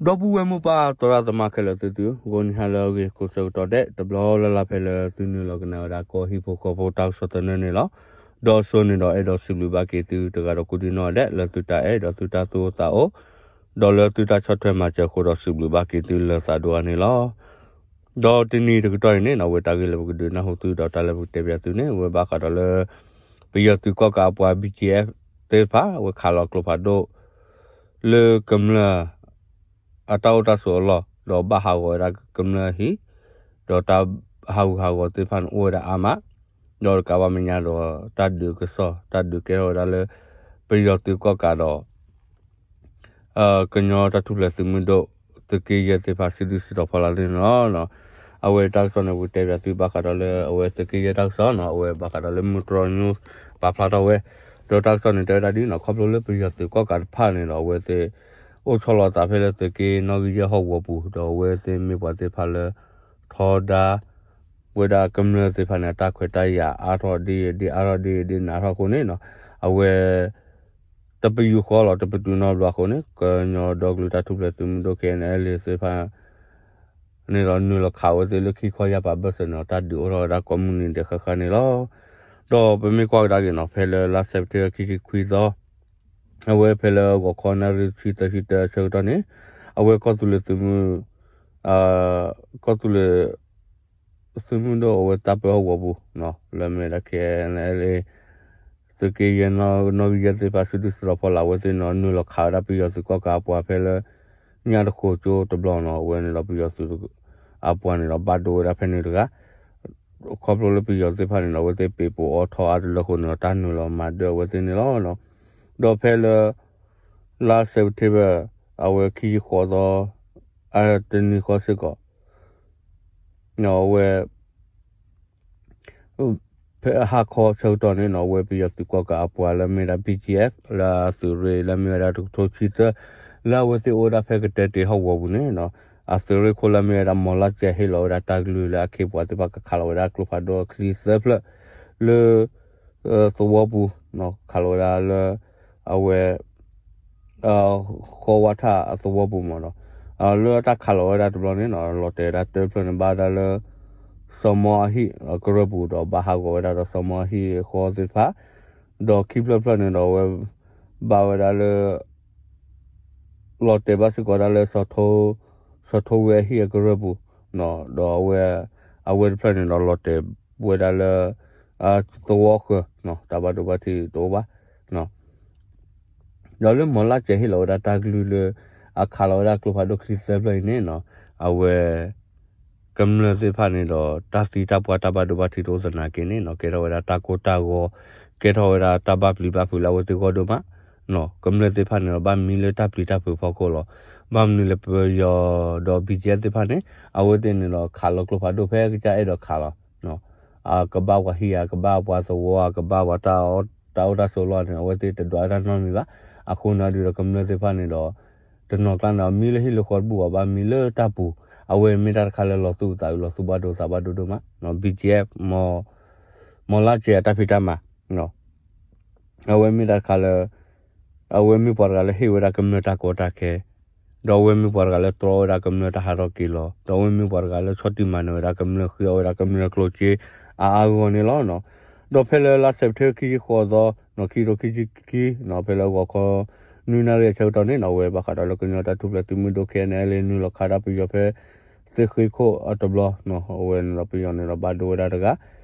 ဒီပုၢ်ဝဲၢ်မိၢ်ပၢ်သရၣ်သမါခဲလၢာ်သုသု, ဂီၤနံၤဟါလၢအဂ့ၤ ကိးဆၢကတီၢ်ဒဲး တဘျီလၢ်လၢ်ဖဲလၢသုနုာ်လီၤကနၣ်ဝဲဒၣ်ကီၢ်ဟံၣ်ဖိဃီဖိတၢ်ကစီၣ်သနၢၣ်န့ၣ်လီၤ. ဒီးစိန့ၣ်ဒီးအဲၣ်ဒိးစံးဘျုးဘၣ်က့ၤသုတဂၤဒီးကိးဒံနီၢ်ဒဲး လၢသုတၢ်အဲၣ်ဒီးသုတၢ်သူၣ်အိၣ်သးအိၣ် ဒီးလၢသုတၢ်ဆီၣ်ထွဲမၤစၢၤအဃိဒီးစံးဘျုးဘၣ်က့ၤသုလၢသးဒိၣ်အါန့ၣ်လီၤ. ဒီးတနံၤတကတီၢ်အံၤန့ၣ် အဝဲတၢ်ဂ့ၢ်လၢပကဒုးနၢ်ဟူသုဒီးတၢ်လၢပကတဲပၠးသုန့ၣ် အဝဲဘၣ်ဃးဒီးလၢ ပယီၤသုးကီၣ်ကးအပှၤ ဘံၣ်ကၠံၣ်အဲၣ် သ့ၣ်တဖၣ် အဝဲခးလီၤကျိဖးဒိၣ် လၢကမျၢၢ် အတၢ်အိၣ်တၢ်ဆိးအလီၢ် ဒီးဘၣ်ဟးဂီၤဝဲဒၣ်ကမျၢၢ်ဟံၣ် ဒီးတၢ်ဟးဂူာ်ဟးဂီၤသ့ၣ်တဖၣ်န့ၣ်အိၣ်ဝဲဒၣ်အါမး, ဒီးတကးဘၣ်မဲာ်ညါဒီး တၢ်ဒုးကစီၣ် တၢ်ဒုးကဲထီၣ်ဝဲဒၣ်လၢ ပယီၤသုးကီၣ်ကးဒီး ကညီတၢ်ထူၣ်ဖျဲးသုးမုၢ်ဒိၣ် သုးက့ယဲၢ်သ့ၣ်တဖၣ် စုဒုၣ်စုတီၤဖီလာ်န့ၣ်လီၤ. အဝဲတၢ်ကစီၣ်န့ၣ် ပကတဲပၠးသုဘၣ်ဃးဒီးလၢအဝဲသုးက့ယဲၢ်တၢ်ကစီၣ်နီၤ, အဝဲဘၣ်ဃးဒီးလၢ မုၢ်တြီၢ်ညူ ပာ်ဖျါထီၣ်ဝဲ, ဒီးတၢ်ကစီၣ်န့ၣ် တဲဝဲဒၣ်ဒ်နီၤ, ခီဖျိလၢပယီၤသုးကီၣ်ကးတဖၣ်န့ၣ်ဒီး အဝဲသ့ၣ် အိၣ်ဆီလီၤသးဖဲလၢသုးက့နီၣ်ဂံၢ်ယဲၢ်ဟီၣ်ကဝီၤပူၤ, ဒီးအဝဲသ့ၣ်မ့ၢ်ပှၤသ့ၣ်တဖၣ်လၢ ထီဒါ ဝဲဒၣ်ကမျၢၢ်သ့ၣ်တဖၣ်န့ၣ် အတၢ်ခွဲးတၢ်ယာ်အါထီၣ်ဒ်အံၤဒ်အါထီၣ်ဒ်အံၤဒ်နးထီၣ်အဃိန့ၣ်နီၤ, အဝဲ တပယူာ်ဃီလီၤ တပတုာ်နီတဘျီအဃိန့ၣ် ကညီဒီကလုာ်တၢ်ထူၣ်ဖျဲးသုးမုၢ်ဒိၣ် ခဲအံၤန့ၣ် လံသ့ၣ်တဖၣ် န့ၣ်ဒီး နုာ်လီၤခးဝဲသ့ၣ်လၢခံခီယၢ်ပာ်ဘၢၣ်စၢၤန့ၣ်ဒီး တၢ်ဒုးအိၣ်ထီၣ်ဝဲဒၣ်ကိးမုၢ်နံၤဒဲးဃၣ်ဃၣ်န့ၣ်လီၤ. ဒီးပမ့ၢ်ကွၢ်ကဒါက့ၤနီၤ ဖဲလၢလါစဲးပထ့ဘၢၣ် ခံဆံခွံသီ အဝဲဖဲလၢဂီၤခီနၣ်ရံၣ်ဆံသၢဆံတၢအဆၢကတီၢ်န့ၣ် အဝဲကီၢ်သူလ့ၤသုးမုၢ် ကီၢ်သူလ့ၤ သုးမုၢ်ဒိၣ်အဝဲတၢ်ပၢဟီၣ်ကဝီၤပူၤ လၢမ့ၢ်ဝဲဒၣ် ခဲအံၤန့ၣ် သုးက့ယဲၢ်နီၣ်ဂံၢ်ယဲၢ်သ့ၣ်တဖၣ် စုဒုၣ်စုတီၤဖီလာ် အဝဲသ့ၣ်န့ၣ်ဒီး နုာ်လီၤခးဝဲဒၣ်ပယီၤသုးကီၣ်ကးအပှၤဖဲလၢ ညၣ်တဃိးကၠိတဘျီနီၤ, အဝဲန့ၣ်ဒီးပယီၤသုး အပှၤန့ၣ်ဒီးဘၣ်ဒိဝဲဒၣ်ဖဲန့ၣ်တဂၤ ခီဖျိလၢပယီၤသ့ၣ်တဖၣ်န့ၣ်ဒီး အဝဲသ့ၣ်ပ့ၤပိာ်အီၤထီအါတလၢအဃိန့ၣ်ဒီး တၢ်နုာ်လီၤမၤဒၢအဝဲသ့ၣ်န့ၣ်လီၤ. ဒီးဖဲလၢ လါစဲးပထ့ဘၢၣ် အဝဲခံဆံဃိးသီ တနံၤဃီစ့ၢ်ကီး အဝဲ ဖဲဟါခီဆၢကတီၢ်န့ၣ်နီၤ အဝဲပယီၤသုးကီၣ်ကးအပှၤလၢမ့ၢ်ဒၣ် ဘံၣ်ကၠံၣ်အဲၣ် လၢအသုးရ့ၣ်လၢမ့ၢ်ဝဲဒၣ်တကထိဆံသၢ လၢအဝဲသ့ၣ်အိၣ်ဝဲဒၣ်ဖဲကတဲတ့ၢ်ဟီၣ်ကဝီၤပူၤန့ၣ်နီၤ, အသုးရ့ၣ်ခိၣ်လၢမ့ၢ်ဝဲဒၣ် မီၤလၢ်စဲး ဟ့ၣ်လီၤဝဲဒၣ်တၢ်ကလုၢ်လၢအခ့အပှၤသ့ၣ်တဖၣ်ကခးလီၤဝဲဒၣ်ကျိဖးဒိၣ်အချံသၢဖျၢၣ် လၢ သဝီပူၤ ခးလီၤဝဲဒၣ်လၢ အဝဲ ဃီဝါထၣ်အသဝီပူၤမ့ၢ်နီၤ, လၢတၢ်ခးလီၤဝဲဒၣ်တဘျီန့ၣ်နီၤ လီၤတဲာ်ဝဲဒၣ်တၢဖျၢၣ်န့ၣ် ဘၣ်ဝဲဒၣ်လၢ စီၤမီအဟံၣ်အကရၢၢ်ပူၤ ဒီးဘၣ်ဟးဂီၤဝဲဒၣ်ဒီးစီၤမီအဟံၣ်အဃီသ့ၣ်တဖၣ်, ဒီးခံဖျၢၣ်ဖျၢၣ်န့ၣ်ဒီးအဝဲ ဘၣ်ဝဲဒၣ်လၢ လီၤတဲာ်ဘၣ်စ့ၢ်ကီးဝဲဒၣ်လၢ စီၤထိဝ့အဟံၣ်အကရၢၢ်ပူၤ, ဒီးအဝဲ အဝဲတဖျၢၣ်န့ၣ်ဒီးလီၤတဲာ်ဝဲဒၣ်လၢ သဝီဃၢၤ တၢ်ဘၣ်ဒိဘၣ်ထံးတအိၣ်ဘၣ် ဒီးလၢမီၤလၢ်စဲးဟ့ၣ်လီၤဝဲဒၣ်တၢ်ကလုၢ်လၢ အခးလီၤဝဲဒၣ်ကျိဖးဒိၣ်ချံသၢဖျၢၣ်အံၤန့ၣ်နီၤ, အဝဲ ကမျၢၢ်သ့ၣ်တဖၣ်န့ၣ်ဒီး တၢ်သံတၢ်ပှၢ်တၢ်ဘၣ်ဒိဘၣ်ထံးတအိၣ်သနာ်က့န့ၣ်နီၤ ကဲထီၣ်ဝဲဒၣ်တၢ်ကိၢ်တၢ်ဂီၤ, ကဲထီၣ်ဝဲဒၣ်တၢ်ဘၣ်ပျံၤဘၣ်ဖုးလၢအဝဲသ့ၣ်ဂီၢ်ဒိၣ်မး, ကမျၢၢ်သ့ၣ်တဖၣ်န့ၣ်ဒီး ဘၣ်မံလၢတၢ်ပျံၤတၢ်ဖုးဖီခိၣ်လီၤ. ဘၣ်မနုၤလဲၣ်ပယီၤဒီး ဘံၣ်ကၠံၣ်အဲၣ် သ့ၣ်တဖၣ်န့ၣ် အဝဲသ့ၣ်န့ၣ်ဒီး ခးလီၤကျိဖးဒိၣ်ဖဲကစၢ်အဲၣ်ဒိးခးလီၤ အကဘၣ်ပှၤဟံၣ်ဧါ ကဘၣ်ပှၤသဝီဧါ ကဘၣ်ပှၤတၢ်အိၣ်တၢ်ဆိးအလီၢ်န့ၣ် အဝဲသ့ၣ်တဒွးတၢ်နီတမံၤဘၣ်. အဃိန့ၣ်ဒီးကမျၢၢ်သ့ၣ်တဖၣ်န့ၣ်ဒီး တနီၤကျါန့ၣ် မံလၢဟံၣ်လၢဃီတဘူၣ်ဘၣ် ဘၣ်မံလၢတၢ်ပူၤ, အဝဲမ့ၢ်တၢ်တခါလၢလီၤသူၣ်အုးသးအုး လီၤသူၣ်ဘၣ်ဒိသးဘၣ်ဒိဒိၣ်မး, ဘံၣ်ကၠံၣ်အဲၣ် မီၤလၢ်စဲးအတၢ်ဖံးတၢ်မၤ အဝဲမ့ၢ်တၢ်တခါလၢ အဝဲမ့ၢ်ပှၤတဂၤလၢဟ့ၣ်ဝဲဒၣ်ကမျၢၢ်တၢ်ကီတၢ်ခဲ, ဒီးအဝဲမ့ၢ်ပှၤတဂၤလၢတြီဝဲဒၣ်ကမျၢၢ်တၢ်ဟးထီၣ်က့ၤလီၤ, ဒီးအဝဲမ့ၢ်ပှၤတဂၤလၢဆီၣ်တံၢ်မၤနၢၤဝဲဒၣ်ကမျၢၢ် ဃ့အီၣ်ဝဲဒၣ်ကမျၢၢ်ကျိၣ်စ့အါအါဂီၢ်ဂီၢ်န့ၣ်လီၤ. ဒီးဖဲလၢလါစဲးပထ့ဘၢၣ် ခံဆံဃိးသီ ခံကထိခံဆံခံ ဖဲလၢဂီၤခီ နွံနၣ်ရံၣ်အဆၢကတီၢ်န့ၣ်နီၤ အဝဲဘၣ်ဃးဒီးလၢကညီတၢ်ထူၣ်ဖျဲးသုးမုၢ်ဒိၣ် ခဲအံၤန့ၣ် နုာ်လီၤခးဒၣ်ပယီၤဖဲ သ့ၣ်ဃ့ခိၣ်အတဘျီ, အဝဲန့ၣ်ဒီးပယီၤန့ၣ်ဒီးဘၣ်ဒိဝဲဒၣ်တဂၤ,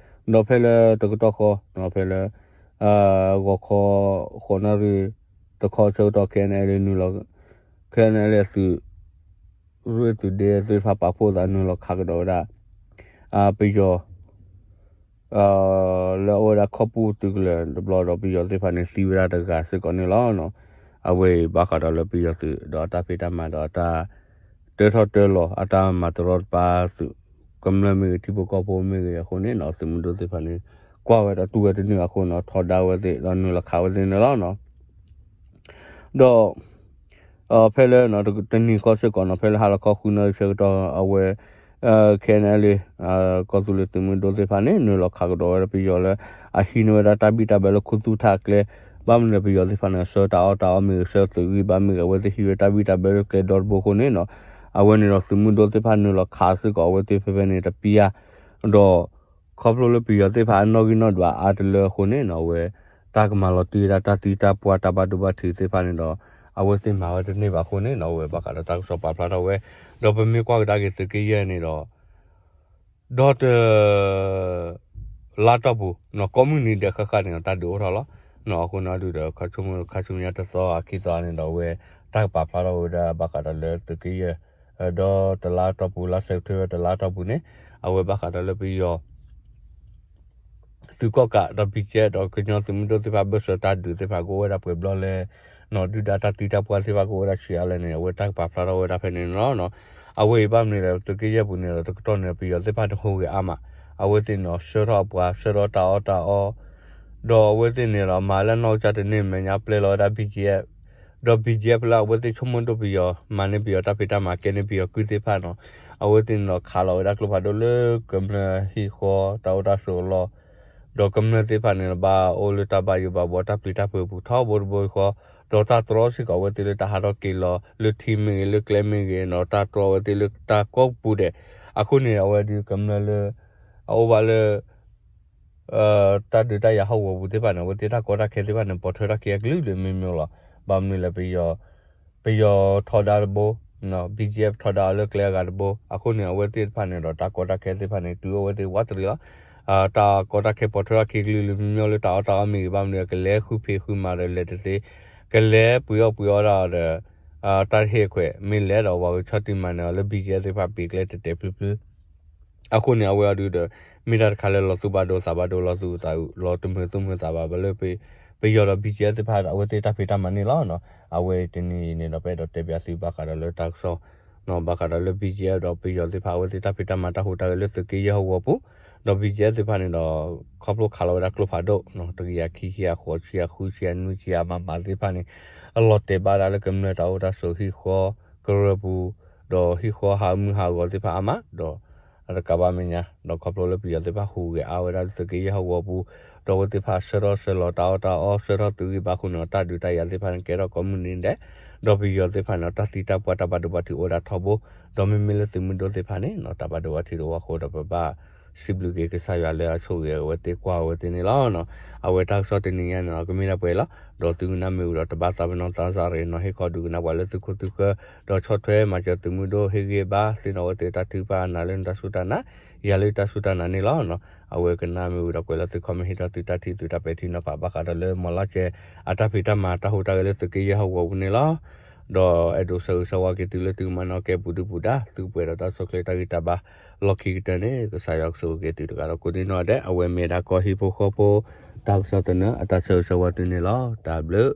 ဒီးဖဲလၢတကတီၢ်ဃီ ဖဲလၢ ဂီၤခီ ဃိးနၣ်ရံၣ်တခီအဆၢကတီၢ် ခဲအံၤန့ၣ် နုာ်လီၤ ခဲအံၤန့ၣ် သုးရ့ၣ်သုးဒ့သ့ၣ်တဖၣ်ပာ်ဖှိၣ်သးနုာ်လီၤခးကဒီးဝဲဒၣ် ပယီၤ လၢအအိၣ်ဝဲဒၣ်ခီၣ်ပူၣ်သုးကလၢၤတဘျီဒီး ပယီၤသ့ၣ်တဖၣ်န့ၣ် သံဝဲဒၣ်တဂၤစ့ၢ်ကီးန့ၣ်လီၤ. အဝဲအံၤဘၣ်ဃးဒီးလၢပယီၤသုးဒီးအတၢ်ဖံးတၢ်မၤဒီးအတၢ် တၢထီၣ်တၢလီၤအတၢ်မၤတရီတပါသုး ကမျၢၢ်မ့ၢ်ဂ့ၤ ထံဖိကီၢ်ဖိမ့ၢ်ဂ့ၤအဃိန့ၣ်နီၤ သုးမုၢ်ဒိၣ်သ့ၣ်တဖၣ်န့ၣ် ကွၢ်ဝဲဒီးတူၢ်ဝဲတန့ၢ်အဃိန့ၣ် ထီဒါဝဲသ့ၣ် ဒီးနုာ်လီၤခးဝဲသ့ၣ်န့ၣ်လီၤ. ဒီး ဖဲလၢ တနံၤဃီစ့ၢ်ကီးနီၤ ဖဲလၢဟါလီၤခီဃုနၣ်ရံၣ်ဆၢကတီၢ် အဝဲ ခဲအံၤန့ၣ်လံ ကီၢ်သူလ့ၤသုးမုၢ်ဒိၣ်သ့ၣ်တဖၣ်န့ၣ် နုာ်လီၤခးကဒီးဝဲဒၣ်ပယီၤလၢ အဟံးန့ၢ်ဝဲဒၣ်တၢ်ဘံၣ်တၢ်ဘၢလၢခူသူၣ်ထးကျဲ ဘၣ်မနုၤဒီးပယီၤသ့ၣ်တဖၣ်န့ၣ် ဆှၢတၢ်အီၣ်တၢ်အီမ့ၢ်ဂ့ၤ ဆှၢသုးဂံၢ်ဘါမ့ၢ်ဂ့ၤ အဝဲသ့ၣ်ဟံးဝဲတၢ်ဘံၣ်တၢ်ဘၢလၢကျဲဒီတဘိအဃိန့ၣ်နီၤ, အဝဲန့ၣ်ဒီးသုးမုၢ်ဒိၣ်သ့ၣ်တဖၣ်နုာ်လီၤခးစ့ၢ်ကီးအဝဲသ့ၣ်ဖဲဖဲန့ၣ်တပံယါ, ဒီး ခီဖျိလၢပယီၤသ့ၣ်တဖၣ်အနီၣ်ဂံၢ်နီၣ်ဒွးအါတလၢအဃိန့ၣ်နီၤ အဝဲ တၢ်ကမၤလီၤတံၢ်ဝဲဒၣ်တၢ်သံတၢ်ပှၢ်တၢ်ဘၣ်ဒိဘၣ်ထံးသ့ၣ်တဖၣ်န့ၣ်ဒီး အဝဲသ့ၣ်မၤဝဲတန့ၢ်ဘၣ်အဃိန့ၣ်နီၤ အဝဲဘၣ်ဃးဒီးတၢ်ကစီၣ်ပာ်ဖျါထီၣ်ဝဲ, ဒီးပမ့ၢ်ကွၢ်ကဒါက့ၤသုးက့ယဲၢ်န့ၣ်ဒီး ဒီးတ လါတီၢ်ပူၤ ကိးမုၢ်နံၤဒဲးဃၣ်ဃၣ်န့ၣ်ဒီး တၢ်ဒုးအိၣ်ထီၣ်လီၤ. အဃိန့ၣ်ဒုးဒီး ခါဆူမဲာ်ညါတသီအခံသီန့ၣ်ဒီး အဝဲတၢ်ကပာ်ဖျါထီၣ်ဝဲဒၣ်ဘၣ်ဃးဒီးလၢသုးက့ယဲၢ် ဒီးတလါတီၢ်ပူၤ လါစဲးပထ့ဘၢၣ်တလါတီၢ်ပူၤန့ၣ် အဝဲဘၣ်ဃးဒီးလၢပယီၤ သုးကီၣ်ကးဒီး ဘံၣ်ကၠဲ ဒီးကညီသုးမုၢ်ဒိၣ်သ့ၣ်တဖၣ် ဘၢၣ်စၢၤတၢ်ဒုးသ့ၣ်တဖၣ်ကအိၣ်ဝဲဒၣ်ပှဲၤဘျီလဲၣ်, ဒုၣ်ဒါတၢ်သံတၢ်ပှၢ်သ့ၣ်တဖၣ်ကအိၣ်ဝဲဒၣ်ဆံးအါလဲၣ်န့ၣ် အဝဲတၢ်ကပာ်ဖျါထီၣ်ဝဲဒၣ်ဖဲန့ၣ်လီၤ. အဝဲအံၤဘၣ်မနုၤလဲၣ် သုးက့ယဲၢ်ပူၤန့ၣ်ဒီး တကတီၢ်န့ၣ် ပယီၤသ့ၣ်တဖၣ်န့ၣ်ဟူးဂဲၤအါမး, အဝဲသ့ၣ်န့ၣ်ဒီး ဆှၢထီၣ်အပှၤ ဆှၢထီၣ်တၢ်အီၣ်တၢ်အီ ဒီးအဝဲသ့ၣ်န့ၣ်ဒီး မၤလၢနီၢ်ကစၢ်တန့ၢ်မဲာ်ညါ ပျဲလီၤဝဲဒၣ် ဘံၣ်ကၠဲ ဒီး ဘံၣ်ကၠဲ ဖဲလၢအဝဲသ့ၣ်ဆိကမိၣ်ဒိၣ်ပယီၤ မၤန့ၢ်ပယီၤတၢ်ဖံးတၢ်မၤ ကဲန့ၢ်ပယီၤကုၢ်သ့ၣ်တဖၣ်န့ၣ်, အဝဲသ့ၣ်န့ၣ်ဒီး ခးလီၤဝဲဒၣ်ကျိဖးဒိၣ်လၢကမျၢၢ်ဟံၣ်ဃီ တၢ်အိၣ်တၢ်ဆိးအလီၢ်, ဒီးကမျၢၢ်သ့ၣ်တဖၣ်န့ၣ်ဒီး ဘၣ်အိၣ်လၢတၢ်ဘၣ်ယိၣ်ဘၣ်ဘှီ တၢ်ပျံၤတၢ်ဖုးအပူၤထီဘိတဘိဃီ, ဒီးတၢ်တြီစ့ၢ်ကီးအဝဲသ့ၣ်လၢတၢ်ဟးထီၣ်က့ၤလီၤ လၢထံမ့ၢ်ဂ့ၤ လၢကျဲမ့ၢ်ဂ့ၤန့ၣ်ဒီး တၢ်တြီအဝဲသ့ၣ်လၢတၢ်ကိးပူၤဒဲး, အဃိန့ၣ် အဝဲဒုးကမျၢၢ်လၢ အအိၣ်ဘၣ်လၢ တၢ်ဒုးတၢ်ယၤဟီၣ်ကဝီၤပူၤသ့ၣ်တဖၣ်န့ၣ် အဝဲသ့ၣ်တၢ်ကီတၢ်ခဲသ့ၣ်တဖၣ်န့ၣ် ပိာ်ထွဲထီၣ်က့ၤအကလုာ်လုာ်မံၤမံၤလီၤ. ဘၣ်မနုၤလဲၣ် ပယီၤထီဒါတဘိ, ဘံၣ်ကၠဲ ထီဒါအီၤလၢကျဲအဂၤတဘိ, အဃိန့ၣ် အဝဲသ့ၣ်တဖၣ်န့ၣ်ဒီး တၢ်ကီတၢ်ခဲသ့ၣ်တဖၣ်န့ၣ် တုၤအိၣ်ဝဲသ့ၣ်ဝးတရံးလီၤ. တၢ်ကီတၢ်ခဲပိာ်ထွဲထီၣ်က့ၤကလုာ်လုာ်မံၤမံၤလၢတၢ်အီၣ်တၢ်အီမ့ၢ်ဂ့ၤ ဘၣ်မနုၤ ကလဲၤဃုဖံးဃုမၤဒီးလဲၤတသ့, ကလဲၤပှ့ၤအီၣ်ပှ့ၤအီဒၣ်ဒီး တၢ်ဟ့ၣ်ခွဲး မ့ၢ်လဲၤဒီးပှၤကဆီတံၢ်မၤနၢၤအီၤလၢ ဘံၣ်ကၠဲ သ့ၣ်တဖၣ် ပံၤကျဲတဲာ်တဲာ်ဖျုဖျု အဃိန့ၣ် အဝဲအီၤဒုးဒီး မ့ၢ်တၢ်တခါလၢလီၤသူၣ်ဘၣ်ဒိသးဘၣ်ဒိ လီၤသူၣ်သးလီၤတမုာ်သူၣ်မုာ်သးဘၣ် ဘၣ်လၢ ပယီၤဒီး ဘံၣ်ကၠဲ သ့ၣ်တဖၣ် အဝဲသ့ၣ်တၢ်ဖံးတၢ်မၤန့ၣ်လီၤ. အဝဲတနံၤအံၤန့ၣ်ဒီး ပအဲၣ်ဒိးတဲပၠးသုဘၣ်ဃးဒီးလၢတၢ်ကစီၣ် ဘၣ်ဃးဒီးလၢ ဘံၣ်ကၠဲ ဒီးပယီၤသ့ၣ်တဖၣ် အဝဲသ့ၣ်တၢ်ဖံးတၢ်မၤတၢ်ဟူးတၢ်ဂဲၤလၢသုးက့ယဲၢ်ဟီၣ်ကဝီၤပူၤ, ဒီး ဘံၣ်ကၠဲ သ့ၣ်တဖၣ်န့ၣ်ဒီး ခီဖျိခးလီၤဝဲဒၣ်ကျိဖးဒိၣ် တကယၤခံဆံအဃိးဆံအဃုဆံအနွံဆံအမးမးသ့ၣ်တဖၣ်န့ၣ် အလီၤတဲာ်ဘၣ်ဒၣ်လၢကမျၢၢ်တၢ်အိၣ်တၢ်ဆိးဟံၣ်ဃီ ကရၢၢ်ပူၤ ဒီးဟံၣ်ဃီဟးမုၢ်ဟးဂီၤသ့ၣ်တဖၣ်အါမး ဒီး တကးဘၣ်မဲာ်ညါ ဒီးခီဖျိလၢပယီၤသ့ၣ်တဖၣ်ဟူးဂဲၤအါဝဲဒၣ်လၢသုးက့ယဲၢ်ဟီၣ်ကဝီၤပူၤ, ဒီးအဝဲသ့ၣ်တဖၣ်ဆှၢထီၣ်ဆှၢလီၤတၢ်အီၣ်တၢ်အီ ဆှၢထီၣ်သုးဂံၢ်ဘါအဃိန့ၣ် တၢ်ဒုးတၢ်ယၤသ့ၣ်တဖၣ်န့ၣ် ကဲထီၣ်ကိးမုၢ်နံၤဒဲး, ဒီးပယီၤသ့ၣ်တဖၣ်န့ၣ် တၢ်သံတၢ်ပှၢ်တၢ်ဘၣ်ဒိဘၣ်ထံးအိၣ်ဝဲဒၣ်ထီဘိ, ဒီးမ့မ့ၢ်လၢသုးမုၢ်ဒိၣ်သ့ၣ်တဖၣ်န့ၣ် တၢ်ဘၣ်ဒိဘၣ်ထံးတအိၣ်အဃိဒီး ပဘၣ်စံးဘျုးက့ၤကစၢ်ယွၤလၢအဆိၣ်ဂ့ၤအဝဲသ့ၣ်ကွၢ်အဝဲသ့ၣ်န့ၣ်လီၤ. အဝဲတၢ်ကစီၣ်တနံၤညါန့ၣ်ဒီး ကမ့ၢ်ဒၣ်ပှဲၤလီၤ. ဒီးသုကနၣ်မ့ၢ်ဝံၤဒီး တဘၣ်သးပ့ၤနီၣ်သးစၢ်ရ့ၣ်နီၤ ဟ့ၣ်ခီဒုးကနၣ်ပှၤလၢသုခိၣ်သုဃၢၤ, ဒီးဆီၣ်ထွဲမၤစၢၤသုးမုၢ်ဒိၣ် ဟ့ၣ်ဂံၢ်ဘါ သ့ၣ်နီၣ်အဝဲသ့ၣ်တၢ်ထုကဖၣ်အနၤလၢနတၢ်စူၢ်တၢ်နာ်, ယၤလၢယတၢ်စူၢ်တၢ်နာ်န့ၣ်လီၤ. အဝဲကနၣ်မ့ၢ်ဝံၤဒီး ကွဲးလီၤသု comment ဟ့ၣ်ထီၣ်သုတၢ်ထံၣ်သုတၢ်ပဲာ်ထံနီၤဖး ဘၣ်ဃးဒီးလၢမီၤလါစဲး အတၢ်ဖံးတၢ်မၤတၢ်ဟူးတၢ်ဂဲၤလၢသုးက့ယဲၢ်ဟီၣ်ကဝီၤပူၤန့ၣ်လီၤ. ဒီးအဲၣ်ဒိးဆၢဂ့ၤဆၢဝါက့ၤသုလၢသုကမၤနီၣ်ကဲပူၤဒုပူၤဒါ သုကပှဲၤဒီးတၢ်ဆိၣ်ချ့တၢ်ဂံၢ်တၢ်ဘါ လီၢ်ခံကတၢၢ်န့ၣ် ကစၢ်ယွၤကဆိၣ်ဂ့ၤက့ၤသုတဂၤဒီးကိးဒံနီၢ်ဒဲး အဝဲမ့ၢ်ဒၣ်ကီၢ်ဟံၣ်ဖိဃီဖိ တၢ်ကစီၣ်သနၢၣ် အတၢ်ဆၢဂ့ၤဆၢဝါသုန့ၣ်လီၤ. တၢ်ဘျုး